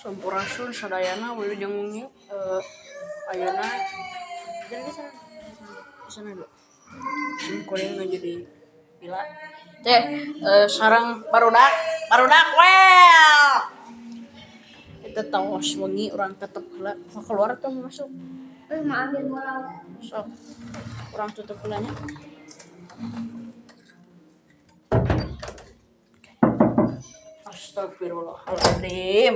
Sampurasun sadayana wilujeng wengi ayeuna jadi sana sana dulu. Sim kuring nu jadi pila. Teh sareng barudak, barudak well. Itu tos wengi urang tetep heula. Mau keluar atau mau masuk? Mau ambil bola. Sok. Urang tutup heula nya. Astagfirullahaladzim.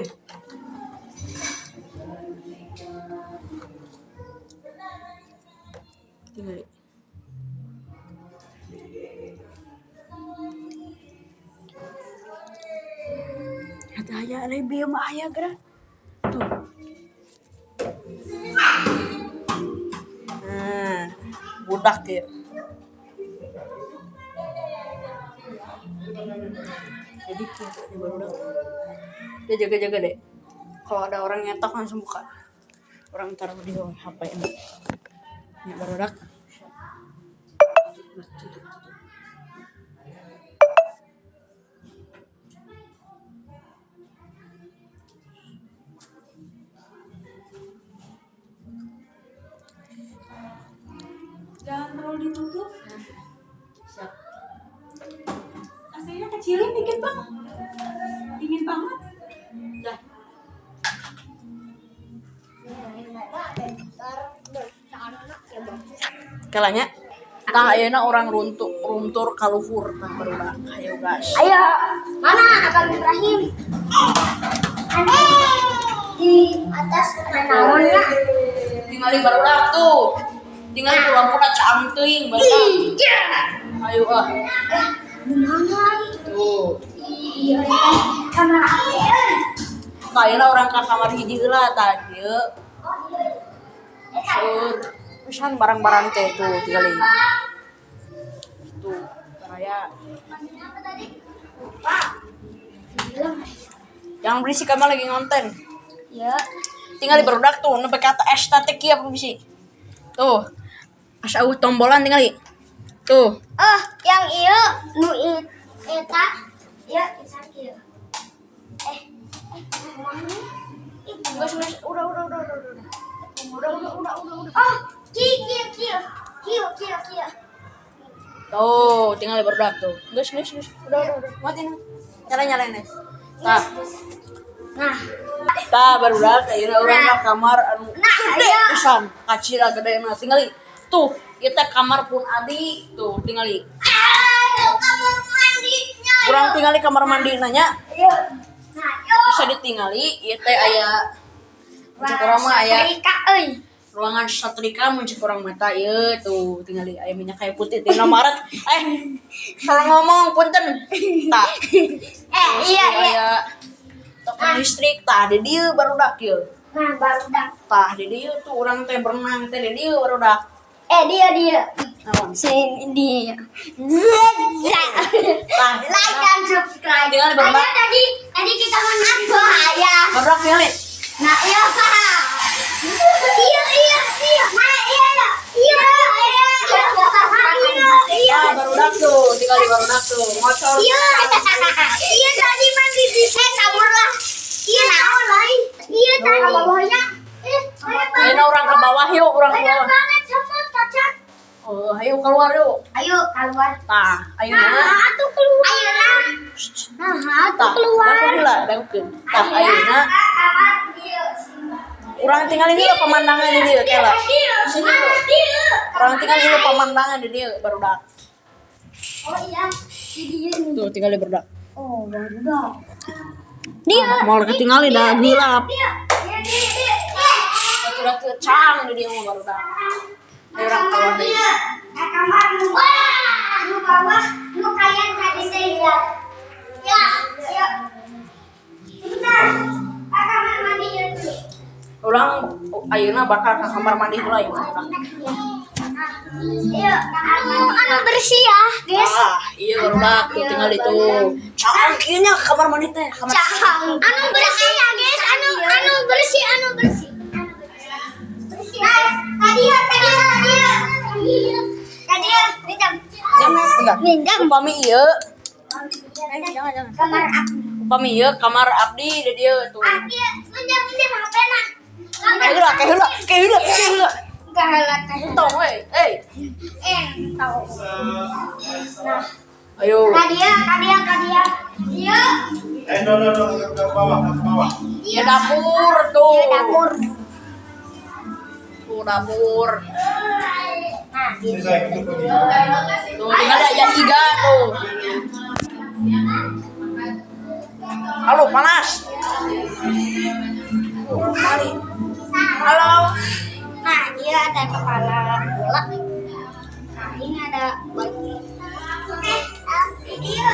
Tinggal. Ada aya lebih mah aya geura. Tuh. Nah, budak ya. Jadi kieu di barudak. Dia jaga-jaga deh. Kalau ada orang nyetok langsung buka. Orang taruh di HP ini. Ya barudak. Tutup, tutup. Jangan terlalu ditutup. Siap. AC-nya kecilin dikit, Bang. Dingin banget. Dah. Kalanya tah ayeuna urang runtuh runtur ka luhur tah barudak. Ayo gas. Ayo, mana Abang Ibrahim? Di atas naon lah. Tingali barudak tuh. Tingali tuh lampuna caang teuing barudak. Iya. Ayo ah. Di mana? Tuh. Iya, kamar aku. Tah ayeuna urang ka kamar hiji heula tah dieu. Oh, iya. Sur. Pisan barang-barang teh tuh tingali. Tuh, baraya. Apa tadi? Pak. Jangan berisik kamu lagi ngonten. Ya. Tingali barudak tuh nepi ka estetik ieu apa bisi. Tuh. Asa eueuh tombolan tingali. Tuh. Oh, yang iya nu eta ya isa ieu. Mana? Ih, Enggak, enggak, udah. Udah. Oh, kieu kieu kieu. Kieu kieu kieu. Tuh, tinggal barudak tuh. Geus, geus, geus. Udah. Matiin. Nyalain, nyalain, Nes. Tah, Nah, tah barudak ayeuna urang ka kamar anu Nah, gede aya. pisan. Kacira gede mah tingali. Tuh, ieu teh kamar pun adi tuh tingali. Ayo kamar mandinya. Urang tingali kamar mandi nanya Ayo. Nah, yo. bisa ditingali ieu teh aya muncul urang mah aya Setrika euy. ruangan setrika muncul urang mata ieu tuh tingali aya minyak kayu putih di Indomaret. Salah ngomong punten. Tah. Iya iya. Aya token listrik tah di dieu barudak ieu. Nah, barudak. Tah di dieu tuh urang teh berenang teh di dieu barudak. Dia dia. Naon? Sini dia. Tah, Like dan subscribe. Tinggal barudak. Ayo tadi tadi kita menang bahaya. Barudak tingali. Nah, iya. Iya iya iya. Nah, iya iya. Iya iya. Iya iya. Tah barudak tuh, tingali barudak tuh. Ngocor. Iya. Iya tadi mandi di kabur lah. Iya naon lain. Iya tadi. Bawahnya. Banyak banget. Ayeuna urang ke bawah yuk, urang ke Banyak bawah. banget semut kacang. Oh, ayo keluar yuk. Ayo keluar. Tah, ayeuna. Nah, atuh keluar. Ayo lah. Nah, atuh Tah, keluar. dangkeun heula, dangkeun. Tah, ayeuna urang tingali heula pemandangan di dieu kela. Sini. Urang tingali heula pemandangan di dieu barudak. Oh iya, di dia nih. Tuh tingali barudak. Oh, barudak. Dia. Moal ketingali dah gelap. Dia, dia, dia, dia. Barudak teu cang di dieu mah barudak. Ayo urang keluar deui. Dia. Kamar nu bawah, nu bawah, nu kalian tadi saya lihat. Ya, ayo. Sebentar. Ke kamar mandinya dulu. Urang ayeuna bakal ke kamar mandi heula ieu barudak. Iya, anu anu bersih ya, guys. Ah, iya barudak tuh tinggal itu. Cang kieu nya kamar mandi teh, kamar. Cang. Anu bersih ya, guys. Anu anu bersih, anu bersih. Bersih. Nah, tadi ya, tadi ya, tadi ya. Tadi ya, minjam. Jam, bentar. Minjam. Upami ieu Jangan, jangan. Kamar aku. Pami ieu kamar abdi di dieu tuh. Ah, iya, pinjam pinjam HP na. Heula, ke heula, ke heula, ke heula. Kaheula teh. Entong we, eh. Eh, tahu. Nah, Ayo. kadia, kadia, kadia. Iya. Eh, no, no, no, ke bawah, ke bawah. Ya dapur tuh. Iya, dapur. Tuh dapur. Nah, Sini saya tutup lagi. Tuh tinggal ada yang tiga tuh. Halo, panas. Halo. Nah, dia ada kepala bola. Nah, ini ada baju. Eh, dia.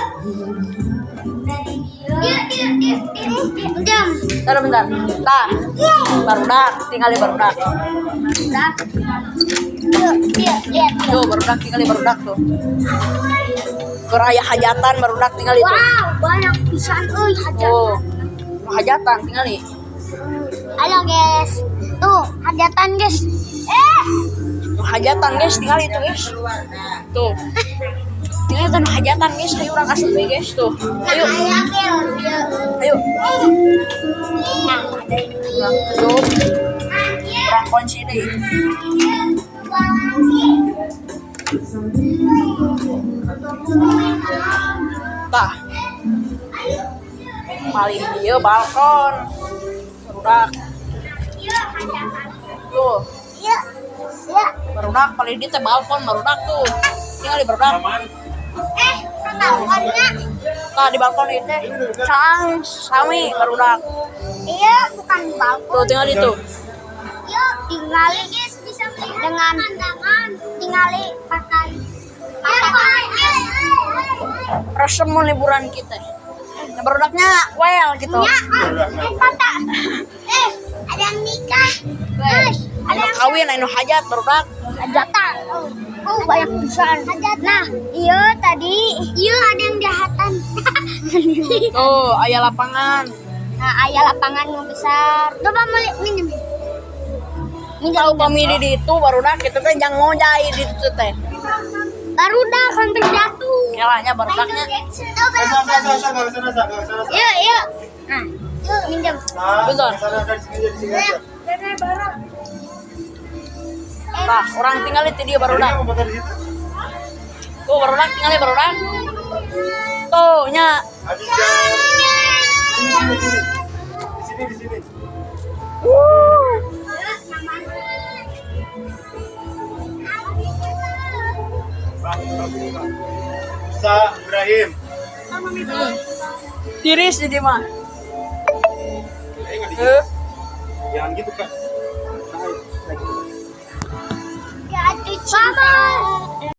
Dari dia. Dia, dia, dia, dia, dia. Diam. Bentar, bentar. Tah. Barudak, tinggal di barudak. Udah. Dia, dia, dia. Tuh, barudak tinggal di barudak tuh. Keur aya hajatan barudak tinggal itu. Wow, banyak pisan euy hajatan. Oh. Hajatan tinggal nih. Halo guys. Tuh, hajatan guys. Eh, Hajatan guys, tinggal itu guys. Tuh. Tinggal itu hajatan guys, ayo urang asup we guys tuh. Ayo, nah, ayo, ayo. ayo. Nah, ada ini. Urang tutup, Nah, dia. urang kunci deui. Dia lagi. Tah. Paling dieu balkon. Barudak. Iya, hajatan. Tuh, Iya. Iya. barudak paling dieu teh balkon barudak tuh. Tinggal di barudak. Aman. Eh, balkonnya. Tah di balkon ieu teh caang sami barudak. Iya, bukan di balkon. Tuh tinggal itu. Iya, tinggali guys bisa melihat dengan pemandangan. Tinggali pantai. Pantai. Resem mau liburan kita. Nah, barudaknya well gitu. Ya, tata. Eh, ada yang nikah. Guys, ada Anu yang kawin, anu hajat barudak. hajatan. Oh, banyak pisan. Nah, iya tadi, iya ada yang jahatan. Tuh, aya lapangan. Nah, aya lapangan yang besar. Coba mau minjem. Minjem. Tahu pami di ditu barudak kitu teh jang ngojai di ditu teh. Barudak hampir jatuh. Kelanya barudaknya. Eh, sa, sa, sa, sa, nggak kesana, sa, nggak kesana, sa. Yuk, yuk. Nah, yuk minjem. Nah, Bentar. nggak kesana, di sini aja, di sini aja. Tah, urang tinggal itu dia barudak. Tadi mau foto di situ? Tuh barudak tinggal barudak. Tuh nya Adija. Sini, sini, sini. Di sini, di sini. Bang, bang, bang. Musa Ibrahim. Tiris di dia mah. Eh, nggak di Eh, Jangan gitu, Kak. Nah, ayo, lagi. Jatuh cinta.